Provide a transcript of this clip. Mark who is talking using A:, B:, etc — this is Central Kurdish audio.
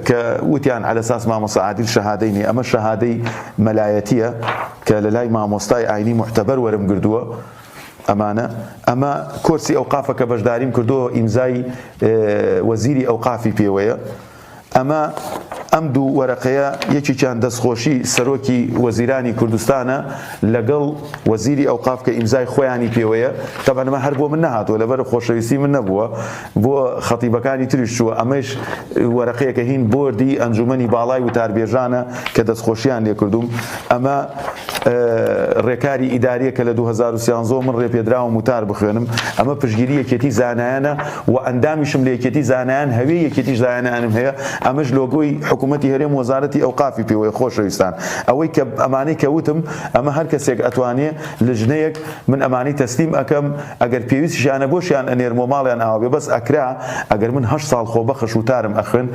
A: کە وتیان عەلەساس مامۆستا عادیل شەهادەی نیە ئەمە شەهادەی مەلایەتیە کە لەلای مامۆستای ئاینی موعتەبەر وەرم گردووە ئەمانە ئەمە کۆرسی ئەوقافە کە بەشداریم کردووە ئیمزای وەزیری ئەوقافی پێوەیە ئەمە ئەم دوو وەرەقەیە یەکێکیان دەستخۆشی سەرۆکی وەزیرانی کوردستانە لەگەڵ وەزیری ئەوقاف کە ئیمزای خۆیانی پێوەیە تەبعەن ئەمە هەر بۆ من نەهاتووە لەبەر خۆشەویستی من نەبووە بۆ خەتیبەکانی تریش چووە ئەمەیش وەرەقەیەکە هین بۆردی ئەنجومەنی باڵای وتاربێژانە کە دەستخۆشیان لێکردووم ئەمە ڕێکاری ئیداریە کە لە 2013 من ڕێپێدراوم وتار بخوێنم ئەمە پشگیری یەکێتی زانایانە و ئەندامیشم لە یەکێتی زانایان هەوێ یەکێتی زانایانم هەیە ئەمەش لۆگۆی حکوومەتی هەرێم وەزارەتی ئەوقافی پێوەی خۆشەویستان ئەوەی کە ئەمانەی کە وتم ئەمە هەر کەسێک ئەتوانێ لجنەیەک من ئەمانەی تەسلیم ئەکەم ئەگەر پێویستیشیانە بۆشیان ئەنێرمەوە ماڵیان ئاوا بێ بەس ئەکرا ئەگەر من هەشت ساڵ خۆبەخش وتارم ئەخوێند.